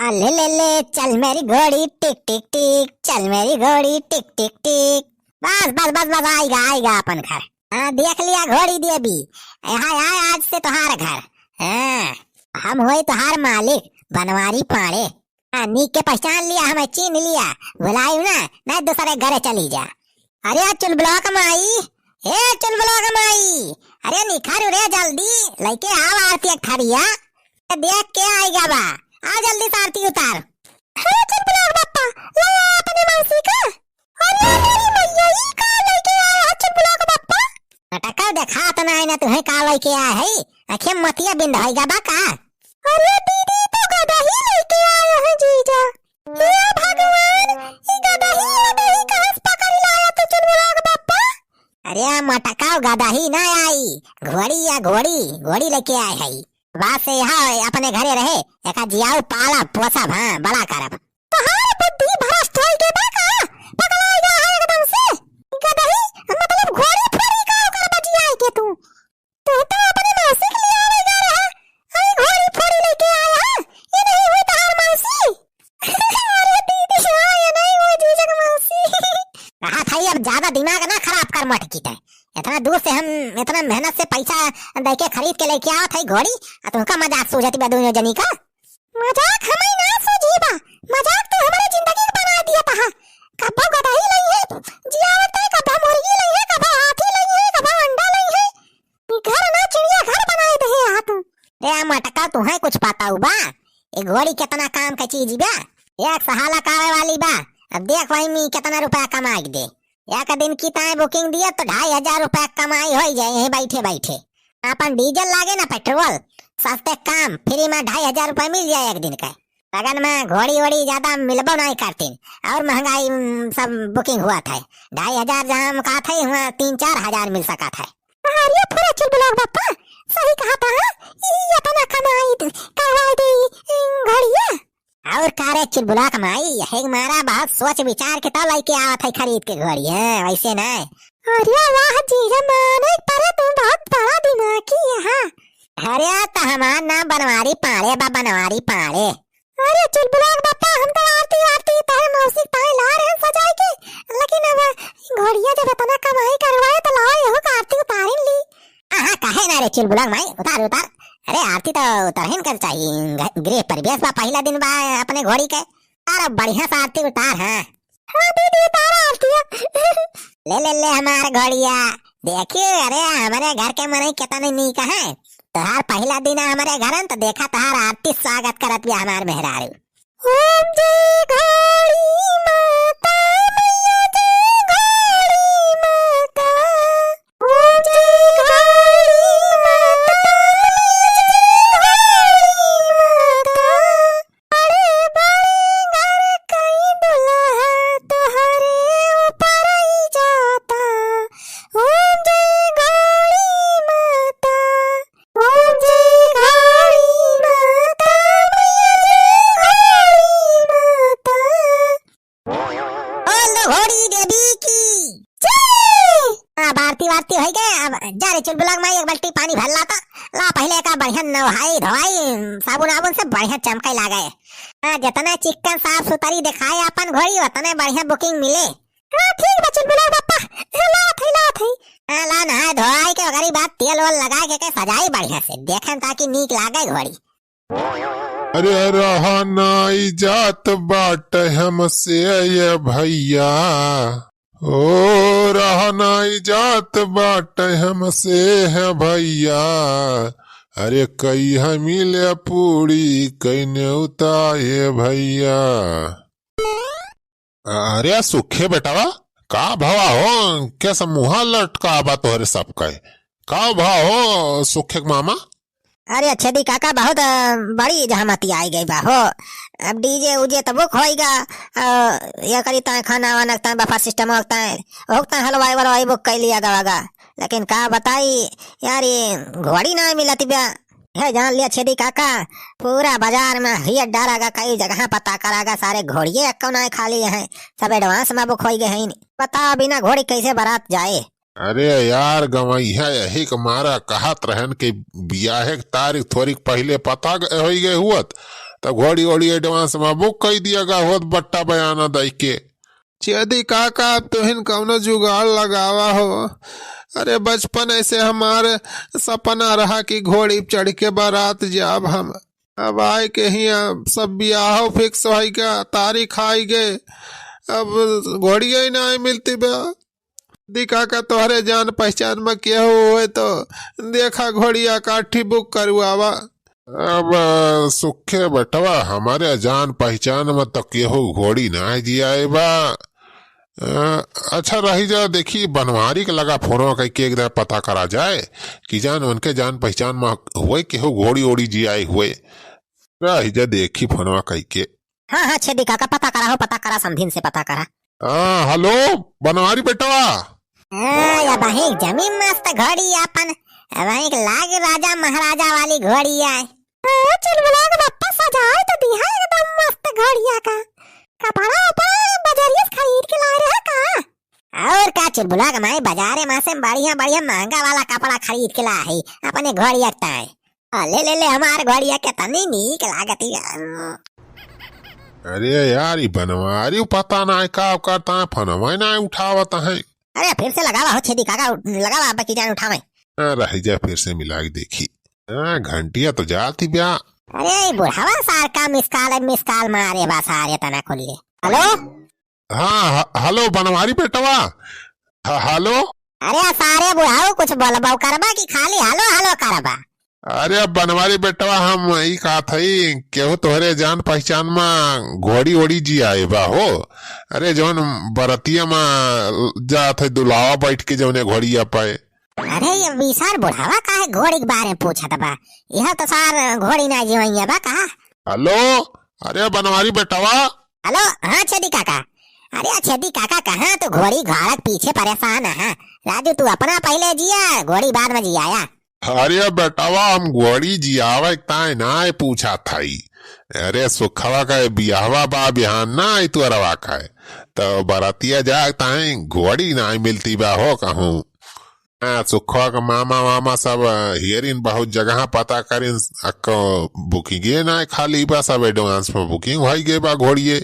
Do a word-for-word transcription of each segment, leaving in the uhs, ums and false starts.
आ, ले, ले, ले, चल मेरी घोड़ी, टिक, टिक, टिक, चल मेरी घोड़ी, टिक, टिक, टिक। बस, बस, बस, बस, आइगा, आइगा अपन घर। हाँ, देख लिया घोड़ी देवी, यहाँ आए आज से तोहार घर। हाँ, हम होई तोहार मालिक, बनवारी पाड़े। हाँ, नीक के पहचान लिया, हमें चीन्ह लिया, भुलायु ना, नहीं दूसरे घरे चली जा। अरे चुलबुला क माई, ए चुलबुला क माई, अरे निखर रे जल्दी, लइके आव आरती एक थरिया। ए देख के आइगा बा, आ जल्दी से आरती उतार। अरे चुलबुला क बप्पा, ले आ अपने मौसी का। अरे मेरी मैया, ई का लइके आया है चुलबुला क बप्पा? मटका देखात ना है ना तुहे का लइके आया है, आँखें मतिया बिंद होइगा बा का? अरे दीदी, तो गदही लइके आया है जीजा। हे भगवान, ई गदही वदही कहाँ से पकड़ लाया तू चुलबुला क बप्पा? अरे मटकाओ गदही ना आई, घोड़ी या घोड़ी, घोड़ी लेके आए है। बात से यहाँ अपने घरे रहे, एका जियाऊ पाला पोसा भा बड़ा करब। तोहार बुद्धि भ्रष्ट होई के बा का? पगला गया है एकदम से। गदही, मतलब घोड़ी फोड़ी का ओकर बजियाई के तू। तू तो अपने मौसी के लिए आवे जा रहा, आई घोड़ी फोड़ी लेके आया है, ये नहीं हुई तोहार मौसी। अरे दीदी, हाँ, ये नहीं हुई जीजक मौसी। कहा था, अब ज्यादा दिमाग ना खराब कर मटकी तै। इतना दूर से हम इतना मेहनत से पैसा दे के खरीद के लेके आवा था घोड़ी, आ तुमका मजाक सूझत बा दोनों जनी का। मजाक हमें ना सूझी बा, मजाक तो हमारे जिंदगी के बना दिया था। कब्बो गदही लई है, जियावत है, कब्बो मुर्गी लई है, कब्बो हाथी लई है, कब्बो अंडा लई है। घर ना चिड़िया घर बनाए दे है तू। रे मटका, तुहे कुछ पता बा? ए घोड़ी कितना काम का चीज बा? एक सहाला का आवे वाली बा। अब देख वही में कितना रुपया कमा के दे। एक दिन की ताए booking दिए तो ढाई हजार रुपया कमाई होई जाए यहीं बैठे बैठे। अपन डीजल लागे ना पेट्रोल, सस्ते काम, free में ढाई हजार रुपया मिल जाए एक दिन का। लगन में घोड़ी वोड़ी ज्यादा मिलबो नहीं करतीन, और महंगाई, उम, सब booking हुआ था। ढाई हजार जहाँ हम कहा थे, हुआ तीन चार हजार मिल सका था। अरे फुरा चुलबुला क बप्पा, सही कहा था, ई इतना कमाई द-, करवाई दे, ई, ई घोड़िया। और का रे चुलबुला क माई, यही मारा बहुत सोच विचार के तो लइके आवत है खरीद के घोड़ी, हाँ, वैसे नहीं। अरे वाह जीजा, माने परे तू बहुत बड़ा दिमागी है, हाँ। अरे तो हमार नाम बनवारी पाड़े बा, बनवारी पाड़े। अरे चुलबुला क बप्पा, हम तो आरती आरती तारे मौसी ताए ला रहे हैं सजाए के, लेकिन अब घोड़िया जब इतना कमाई करवाए तो लाओ यहू का आरती उतारिन ली। हाँ, हाँ, काहे ना रे चुलबुला क माई, उतार, उतार। अरे आरती तो उतरहिन कर चाहिए, घ-, गृह प्रवेश बा, पहिला दिन बा अपने घोड़ी के। अरे बढ़िया से आरती उतार, हाँ। हाँ दीदी, उतार आरती। ले, ले, ले हमार घोड़िया। देखियो, अरे हमरे घर के मनई कितने नीक है। तोहार पहिला दिन है हमरे घर में, तो देखा तोहार आरती स्वागत करत बिया हमार मेहरारू। ओम जय घोड़ी माता, मैया जय घोड़ी माता। ओम जय घोड़ी माता, मैया जय घोड़ी माता। बड़े बड़े घर कई दुल्हा तोहरे ऊपर ही जाता। ओम जय घोड़ी माता, ओम जय घोड़ी माता, मैया जय घोड़ी माता। बोल दो घोड़ी देवी की जय। अब आरती वारती होइ गए, अब जा रे चुलबुला क माई, एक बाल्टी पानी भर लाता। ला पहिले एका बढ़िया नहाई धोआई, साबुन आबुन से बढ़िया चमकाई लागे। हाँ, जितने चिक्कन साफ सुथरी दिखाए अपन घोड़ी, उतने बढ़िया booking मिले। हाँ, ठीक बा चुलबुला क बप्पा, लावत है, लावत है। हाँ, ला नहाए धोआई के ओकरी बाद तेल ओल लगाए के, के सजाई बढ़िया से, देखें ताकि नीक लागे घोड़ी। अरे रहा नाई जात बाटे हमसे ये भैया, ओ रहा नाई जात बाटे हमसे है भैया, अरे कई हमी ले पूड़ी कई नेवता ये भैया। अरे सुखे बेटवा, का भवा हो, कैसा मुहा लटका बा तोहरे सबके? का भवा हो सुखे के मामा? अरे छेदी काका, बहुत, अ, बड़ी जहमती आई गई बा हो। अब DJ उजे तो book होइगा, अ, ये करी ताए खाना वाना ताए buffet system हो ताए, हो ताए हलवाई वलवाई book कर लिया गवागा। लेकिन का बताई यार, ये घोड़ी ना मिलत बा। है जान लिया छेदी काका, पूरा बाजार में हियर डारागा, कई जगह पता करागा, सारे घोड़िए एक्को ना खाली हैं, सब advance में book होई गए हैं। बता बिना घोड़ी कैसे बारात जाए? अरे यार गवैया, यही के मारा कहत रहन कि बियाहे के तारीख थोड़ी पहिले पता ग-, होई गए हुअत, त घोड़ी ओड़ी advance मा book कइ दिया गा होत बट्टा बयाना दइ के। छेदी काका, अब तुहिन कउनो जुगाड़ लगावा हो। अरे बचपन ऐसे हमार सपना रहा कि घोड़ी चढ़ के बारात जाब हम। अब आए के हियाँ सब बियाहो fix होइ गा, तारीख आइ गए, अब घोड़िया ही नाहीं मिलती बा। दी काका, तोहरे जान पहचान मा केहू होए तो देखा घोड़िया काठी book करवावा। अब सुखे बेटवा, हमरे जान पहचान मा तो केहू घोड़ी नाहीं जियाए बा। अ, अच्छा रहि जा, देखी बनवारी के लगा फोनवा कइके एक दाए पता करा जाए कि जान उनके जान पहचान मा होए केहू घोड़ी ओड़ी जियाए होए। रहि जा, देखी फोनवा कइके। हाँ, हाँ, छेदी काका, पता करा हो, पता करा, समधिन से पता करा। हाँ, hello, बनवारी बेटवा। हाँ, या बहिक जमी मस्त घोड़ी आपन, बहिक लाग राजा महाराजा वाली घोड़ी आए। हाँ, चुलबुला के बप्पा सजाए तो दिहा एकदम मस्त घोड़िया का। कपड़ा उपड़ा बजरिया से खरीद के लाए रहे का? और का चुलबुला के माई, बजारे मा से बढ़िया बढ़िया महंगा वाला कपड़ा खरीद के ला है अपने घोड़िया के ताए। आ, ले, ले, ले, हमार घोड़िया केतनी नीक लागत ही। अरे यार, ई बनवारी पता नाहीं का करत हैं, फोनवा नाहीं उठावत हैं। अरे, फिर से लगावा हो छेदी काका, उठ-, लगावा, अब की जान उठावे। हाँ, रहि जा, फिर से मिला के देखी। हाँ, घंटिया तो जात ही बा। अरे, ई बुढ़ावा सार का miss call, miss call मारे बा सारे तना खोलिए। Hello? हाँ, ह-, hello, बनवारी बेटवा। ह-, hello। अरे सारे बुढ़ाऊ, कुछ बोलबो करबा कि खाली hello, hello करबा? अरे बनवारी बेटवा, हम ई कहत हई, केहू तोहरे जान पहचान मा घोड़ी ओड़ी जियाए बा हो? अरे जौन बरतिया मा जात है दुलावा बैठ के जौने घोड़िया पे। अरे ये विशाल बुढ़ावा काहे घोड़ी के बारे में पूछत बा? यह तो सार घोड़ी ना जिवैया बा का? Hello, अरे बनवारी बेटवा। Hello, हाँ छेदी काका। अरे छेदी काका, कहाँ तू घोड़ी घाड़क पीछे परेशान है? राजू, तू अपना पहिले जिया, घोड़ी बाद मा जियाया। अरे बेटवा, हम घोड़ी जियावे ताए नाहीं पूछत हई। अरे सुखवा का बियाहवा बा बिहान ना, ई तोरवा का है। तो बरतिया जाए ताए घोड़ी नाहीं मिलती बा हो कहूँ। हाँ, सुखवा के मामा वामा सब, अ, हेरिन, बहुत जगह पता करिन, अक्को booking ए नाहीं खाली बा, सब advance मा booking होइ गए बा घोड़िए।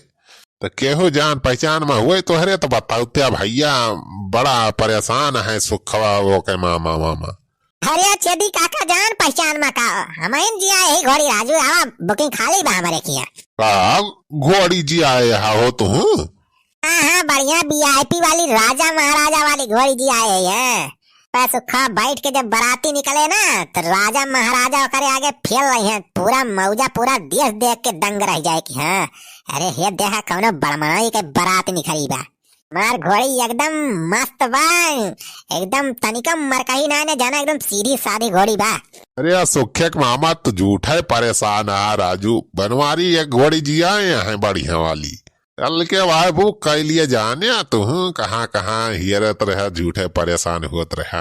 तो केहू जान पहचान मा हुए तोहरे तो बताउत्या भइया, बड़ा परेशान है सुखवा ओके मामा वामा। अरे छेदी काका, जान पहचान मा का, हमइन जियाए ही घोड़ी राजू, आवा booking खाली बा हमरे किया। का घोड़ी जियाए हा हो तुहू? हाँ, हाँ, बढ़िया VIP वाली राजा महाराजा वाली घोड़ी जियाए है। बस उखा बैठ के जब बराती निकले ना, तो राजा महाराजा ओकरे आगे फेल रही हैं। पूरा मौजा, पूरा देश देख के दंग रह जाए कि हाँ, अरे हे देहा, कौनो बड़माई के बरात निकली बा। मार घोड़ी एकदम मस्त बा, एकदम तनिको मरकही ना ने जाना, एकदम सीधी सादी घोड़ी बा। अरे आ सुखे के मामा, तू झूठे परेशान आ राजू, बनवारी एक घोड़ी जियाए हैं बढ़िया वाली। चल के भाई book कइ लिए जाने, आ तुहू कहाँ कहाँ हियरत रहा, झूठे परेशान होत रहा।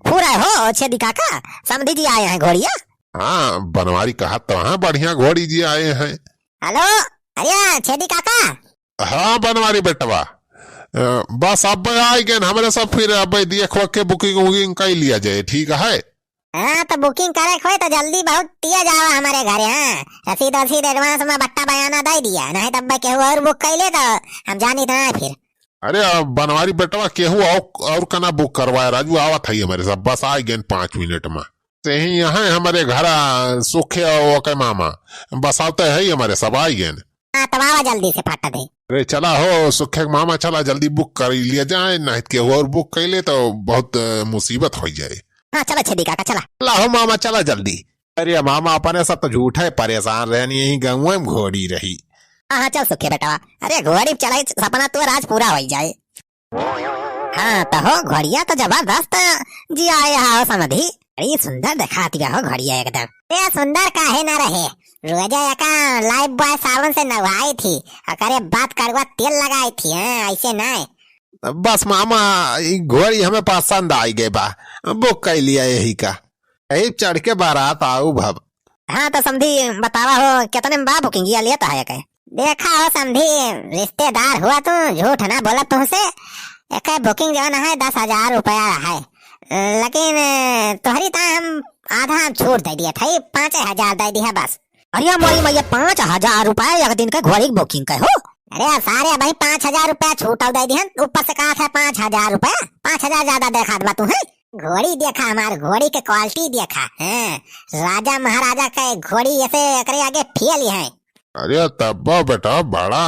पूरा हो छेदी काका, समधी जियाए हैं घोड़िया। हाँ, बनवारी कहत तो हाँ, बढ़िया घोड़ी जियाए हैं। Hello, अरे छेदी काका। हाँ बनवारी बेटवा, अ, बस अब आइ गए हमरे सब, फिर अब देखो के booking वुकिंग कइ लिया जाए, ठीक है? हाँ, तो booking करे के होए तो जल्दी बहुत दिया जावा हमरे घरे, हाँ। रसीद, रसीद advance मा बट्टा बयाना दइ दिया, नाहीं तब केहू और book कइ ले तो हम जानित ना फिर। अरे, अब बनवारी बेटवा केहू और, और कना book करवाए, राजू आवत है हमरे सब, बस आइ गए पाँच मिनट मा। से ही यहाँ हमरे घरा सुखे ओके मामा, बस आवते है हमरे सब आइ गए। हाँ, तब आवा जल्दी से फट दे। अरे चला हो सुखे के मामा, चला जल्दी book कइ लिया जाए, नाहीं तो केहू और book कइ ले तो बहुत, अ, मुसीबत होइ जाए। हाँ, चला छेदी काका, चला। चला हो मामा, चला जल्दी। अरे मामा, अपने सब तो झूठे परेशान रहनी, यही गँउए मा घोड़ी रही। हाँ, हाँ, चल सुखे बेटवा। अरे घोड़ी चलाई सपना तोर आज पूरा होइ जाए। हाँ, तो हो घोड़िया तो जबरदस्त जियाए हा हो समधी। बड़ी सुंदर देखात बा हो घोड़िया एकदम। ए सुंदर काहे ना रहे, रोजे एका Lifebuoy साबुन से नहवाई थी, ओकरे बाद कड़ुआ तेल लगाई थी, हाँ, ऐसे नाहीं। बस मामा, ई घोड़ी हमें पसंद आइ गए बा, book कइ लिया यही का, यही चढ़ के बारात आउब। हाँ तो समधी बतावा हो, कितने मा बा booking, या लेता है कहे? देखा हो समधी, रिश्तेदार हुआ तू, झूठ ना बोला तुमसे, एक booking जौन है दस हजार रुपया है, लेकिन तोहरी ता हम आधा हम छूट दइ दिया था, पाँच हजार दइ दिया बस। अरे मोरी मैया, पाँच हजार रुपया एक दिन के घोड़ी के booking के हो? अरे सारे भाई, पाँच हजार रुपया छूटल दे दिहन, ऊपर से कहा था पाँच हजार रुपया, पाँच हजार ज्यादा देखा दबा तू है। घोड़ी देखा हमार, घोड़ी के quality देखा, हैं? राजा महाराजा के घोड़ी ऐसे एकरे आगे फेल है। अरे तब्बा बेटा, बड़ा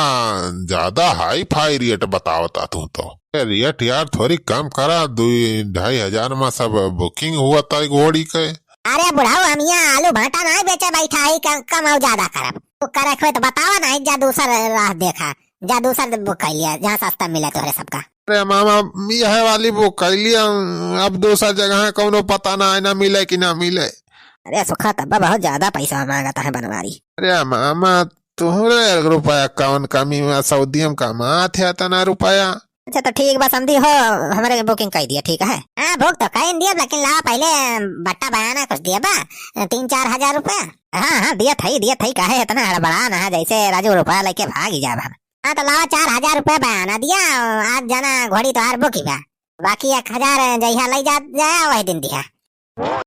ज्यादा high-fi rate बतावता तू तो। ए, rate यार थोड़ी कम करा, दुई ढाई हजार में सब booking हुआ था घोड़ी के। अरे बुढ़ाऊ, हम यहाँ आलू भाटा नहीं बेचे बैठा है, क-, कम और ज्यादा करब। तू करे खोए तो बतावा नहीं, जा दूसर राह देखा, जा दूसर book कर लिया, जहाँ सस्ता मिले तोहरे सबका। अरे मामा, यह वाली book कर लिया, अब दूसर जगह कौनो पता ना है, ना मिले कि ना मिले। अरे सुखा, तब्बा बहुत ज्यादा पैसा मांगता है बनवारी। अरे मामा, तुहरे एक रुपया कौन कमी में, सऊदी में कमात है इतना रुपया। अच्छा तो ठीक बा समधी हो, हमरे booking कर दिया, ठीक है। हाँ, book तो कर दिया, लेकिन लावा पहले बट्टा बयाना कुछ दिया बा, तीन चार हजार रुपया। हाँ, हाँ, दिया थई, दिया थई, काहे इतना हड़बड़ा ना, जैसे राजू रुपया लेके भाग ही जाब हम। हाँ, तो लावा चार हजार रुपया बयाना दिया, आज जाना घोड़ी तोहार book ही बा, बाकी एक हजार जहिया ले जा, जाया वही दिन दिया।